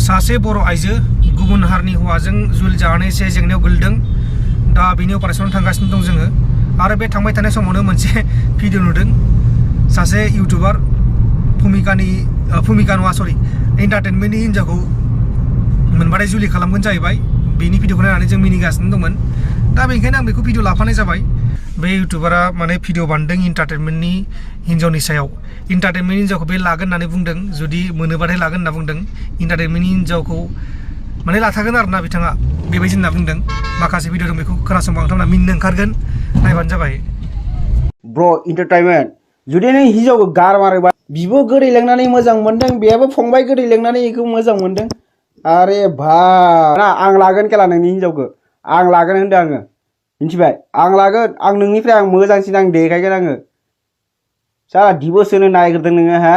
सासे बर' आइजो गुबुन हारिनि हौवाजों जुलि जानानै एसे जेंनायाव गोलैदों दा बिनि अपारेसन थांगासिनो दं जोङो आरो बे थांबाय थानाय समावनो मोनसे भिडिअ नुदों सासे इउटिउबार भुमिका नङा सरि एन्टारटेनमेन्टनि हिन्जावखौ मोनबाथाय जुलि खालामगोन जाहैबाय बेनि भिडिअखौ नायनानै जों मिनिगासिनो दंमोन दा बेनिखायनो आं बेखौ भिडिअ लाफानाय जाबाय बे इउटिउबारा माने भिडिअ बानायदों एन्टारटेनमेन्टनि हिन्जावनि सायाव एन्टारटेनमेन्टनि हिन्जावखौ बे लागोन होननानै बुंदों जुदि मोनोबाथाय लागोन होनना बुंदों एन्टारटेनमेन्टनि हिन्जावखौ माने लाथारगोन आरोना बिथाङा बेबायदि होनना बुंदों माखासे भिडिअ दं बेखौ खोनासंबा नोंथांमोना मिनिनो ओंखारगोन नायबानो जाबाय ब्र एन्टारटेनमेन्ट जुदि नों हिन्जावखौ गारमारोबा बिब' गोदै लेंनानै मोजां मोनदों बेयाबो फंबाय गोदै लेंनानै बेखौ मोजां मोनदों आरे भाई आं लागोन खेला नोंनि हिन्जावखौ आं लागोन होनदों आङो मिथिबाय आं लागोन आं नोंनिफ्राय आं मोजांसिन आं देखायगोन आङो साला डिभोर्स होनो नागिरदों नोङो हा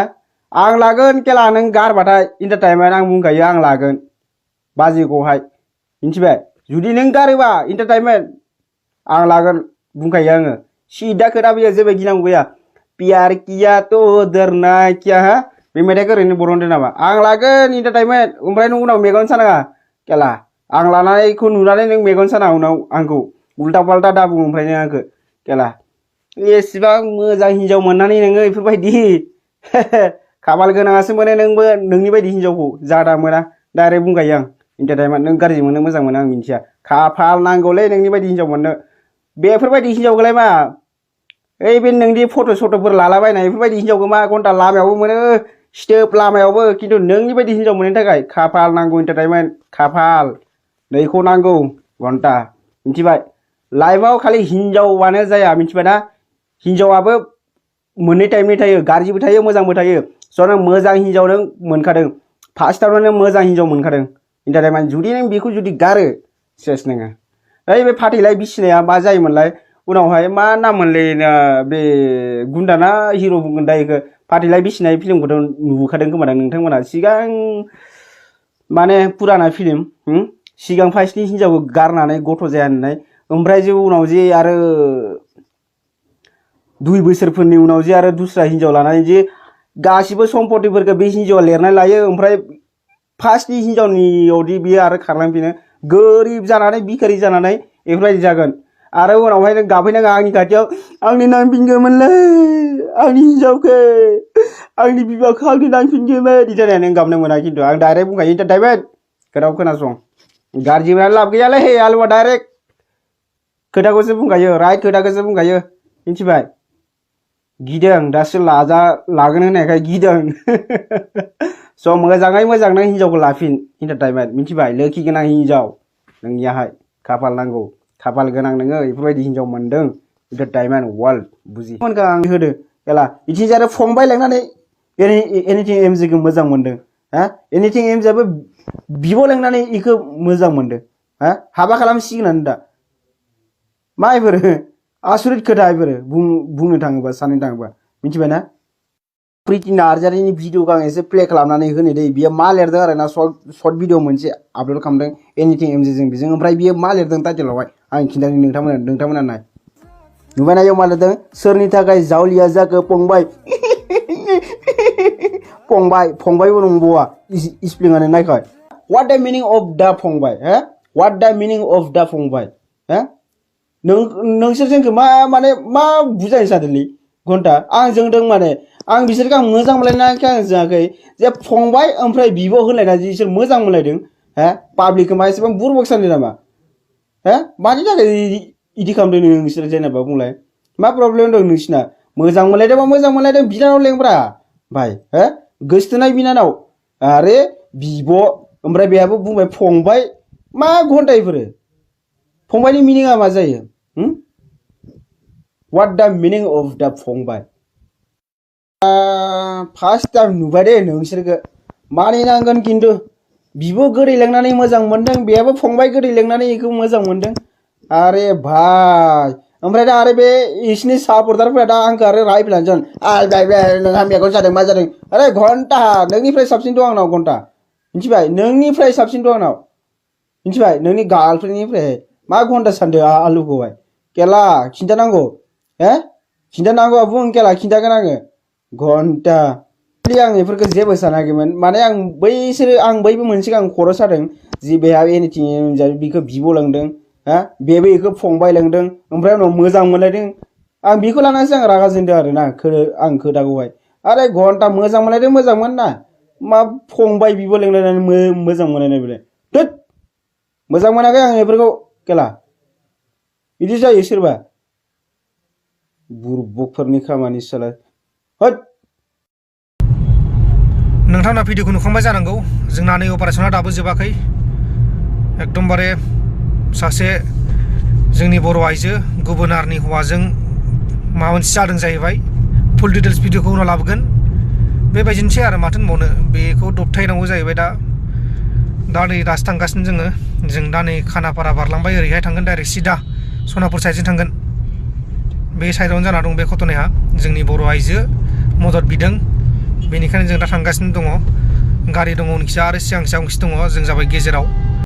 आं लागोन खेला नों गारबाथाय एन्टारटेनमेन्ट आं बुंखायो आं लागोन बाजिखौहाय मिथिबाय जुदि नों गारोबा एन्टारटेनमेन्ट आं लागोन बुंखायो आङो सिदा खोथा फैयो जेबो गिनांगौ गैया प्यार किया तो डरना क्या हा बे मेथाइखौ ओरैनो बरनदों नामा आं लागोन एन्टारटेनमेन्ट ओमफ्राय नों उनाव मेगन सानाङा खेला आं लानायखौ नुनानै नों मेगन साना उनाव आंखौ उल्टा पाल्टा दा बुं ओमफ्राय नों आंखौ खेला एसेबां मोजां हिन्जाव मोननानै नोङो बेफोरबायदि खाफाल गोनाङासो मोनो नोंबो नोंनि बायदि हिन्जावखौ जादा मोना डाइरेक्ट बुंखायो आं एन्टारटेनमेन्ट नों गाज्रि मोनो मोजां मोनो आं मिन्थिया खाफाल नांगौलै नोंनि बायदि हिन्जाव मोननो बेफोरबायदि हिन्जावखौलाय मा ओइ बे नोंदि फट' सट'फोर लालाबायनाय बेफोरबायदि हिन्जावखौ मा घन्टा लामायावबो मोनो स्टेप लामायावबो खिन्थु नोंनि बायदि हिन्जाव मोननो थाखाय खाफाल नांगौ एन्टारटेनमेन्ट खाफाल नैखौ नांगौ घन्टा मिथिबाय लाइफआव खालि हिन्जावानो जाया मिथिबाय ना हिन्जावाबो मोननै टाइपनि थायो गाज्रिबो थायो मोजांबो थायो स' नों मोजां हिन्जाव नों मोनखादों फार्स्टआवनो नों मोजां हिन्जाव मोनखादों एन्टारटेनमेन्ट जुदि नों बेखौ जुदि गारो सेस नोङो ओइ बे फाथैलाय बिसिनाया मा जायोमोनलाय उनावहाय मा नाम मोनलै बे गुन्दाना हिर' बुंगोन दा बेखौ फाथैलाय बिसिनाय फिल्मखौथ' नुबोखादों खोमा नोंथांमोना सिगां माने फुराना फिल्म सिगां फार्स्टनि हिन्जावखौ गारनानै गथ' जाया होननाय ओमफ्राय जे उनाव जे आरो 2 बोसोरफोरनि उनाव जे आरो दुसरा हिन्जाव लानानै जे गासिबो सम्पतिफोरखौ बे हिन्जावा लिरनानै लायो ओमफ्राय फार्स्टनि हिन्जावनियावदि बियो आरो खारलांफिनो गोरिब जानानै भिखारि जानानै बेफोरबायदि जागोन आरो उनावहाय नों गाबफैनाङा आंनि खाथियाव आंनि नांफिनगौमोनलै आंनि हिन्जावखौ आंनि बिमाखौ आंनि नांफिनगौमोन बिदि जानाया नों गाबनो मोना खिन्थु आं डाइरेक्ट बुंखायो एन्टारटेनमेन्ट खोथाखौ खोनासं गाज्रि मोननानै लाब गैयालै आलुवा डाइरेक्ट खोथाखौसो बुंखायो राइट खोथाखौसो बुंखायो मिथिबाय गिदों दासो लागोन होननायखाय गिदों स' मोजाङै मोजां नों हिन्जावखौ लाफिन एन्टारटेनमेन्ट मिथिबाय लोखि गोनां हिन्जाव नोंनियाहाय खाफाल नांगौ खाफाल गोनां नोङो बेफोरबायदि हिन्जाव मोनदों एन्टारटेनमेन्ट वर्ल्ड बुजि मोनखा आं होदो एला बिथिंजाय आरो फंबाय लेंनानै एनिथिं एमजेखौ मोजां मोनदों हा एनिथिं एमजेआबो बिब' लेंनानै बेखौ मोजां मोनदों हा हाबा खालामसिगोनानो दा मा बेफोरो आसरित खोथा बेफोरो बुंनो थाङोबा साननो थाङोबा मिथिबायना प्रिति नार्जारिनि भिडिअखौ आं एसे प्ले खालामनानै होनो दै बियो मा लिरदों आरो ना सर्ट भिडिअ मोनसे आपल'ड खालामदों एनिथिं एमजेजों बेजों ओमफ्राय बियो मा लिरदों टाइटेलावहाय आं खिन्थानो नोंथांमोना नाय नुबायना इयाव मा लिरदों सोरनि थाखाय जावलिया जाखो फंबाय फंबायबो नंबावा स्पेलिंआनो नायखाय व्हाट द मिनिं अफ दा फंबाय हा व्हाट द मिनिं अफ दा फंबाय हा नोंसोर जोंखौ मा बुजायनो सानदोंलै घन्टा आं जोंदों माने आं बिसोरखौ आं मोजां मोनलायनायखाय आं जोङाखै जे फंबाय ओमफ्राय बिब' होनलायना जे बिसोर मोजां मोनलायदों हा पाब्लिकखौ मा एसेबां बुरबक सानदों नामा हा मानि थाखाय इदि खालामदों नोंसोर जेनेबा बुंलाय मा प्रब्लेम दं नोंसिना मोजां मोनलायदों बिनानाव लेंब्रा भाई हा गोसथोनाय बिनानाव आरे बिब' ओमफ्राय बेहाबो बुंबाय फंबाय मा घन्टा इफोरो फंबायनि मिनिङा मा जायो व्हाट द मिनिं अफ द फंबाय फार्स्ट टाइम नुबाय दे नोंसोरखौ मानिनांगोन खिन्थु बिब' गोदै लेंनानै मोजां मोनदों बेहाबो फंबाय गोदै लेंनानै बेखौ मोजां मोनदों आरे भाई ओमफ्राय दा आरो बे इसनि सापर्टारफोरा दा आंखौ आरो रायफैलानोसै नोंहा मेगन जादों मा जादों अरे घन्टा नोंनिफ्राय साबसिन दं आंनाव घन्टा मिथिबाय नोंनिफ्राय साबसिन दं आंनाव मिथिबाय नोंनि गार्लफ्रेन्डनिफ्राय मा घन्टा सानदो आलुखौहाय केला खिन्थानांगौ खिन्थानांगौ बुं केला खिन्थागोन आङो घन्टा आं बेफोरखौ जेबो सानाखैमोन माने आं बैबो मोनसे आं खर' सादों जि बेहा एनिथिं बिखौ बिब'लांदों हा बेबो बेखौ फंबाय लांदों ओमफ्राय उनाव मोजां मोनलायदों आं बेखौ लानानैसो आं रागा जोंदों आरो ना आं खोथाखौहाय आरे घन्टा मोजां मोनलायदों ना मा फंबाय बिब' लेंलायनानै मोजां मोनलायनाय बेलाय थोद मोजां मोनाखै आं बेफोरखौ केला बिदि जायो सोरबा बुरबकफोरनि खामानि साला होद नोंथांना भिडिअखौ नुखांबाय जानांगौ जोंना नै अपारेसना दाबो जोबाखै एकदमबारे सासे जोंनि बर' आइजो गुबुनारनि हौवाजों माबा मोनसे जादों जाहैबाय फुल डिटेल्स भिडिअखौ उनाव लाबोगोन बेबायदिनोसै आरो माथो होनबावनो बेखौ दबथायनांगौ जाहैबाय दा नै दासो थांगासिनो जों दा नै खानापारा बारलांबाय ओरैहाय थांगोन डाइरेक्ट सिदा सनापुर साइडजों थांगोन बे साइडआवनो जाना दं बे घटनाया जोंनि बर' आइजो मदद बिदों बेनिखायनो जों दा थांगासिनो दङ गारि दङ उनखिजा आरो सिगांखि दङ जों जाबाय गेजेराव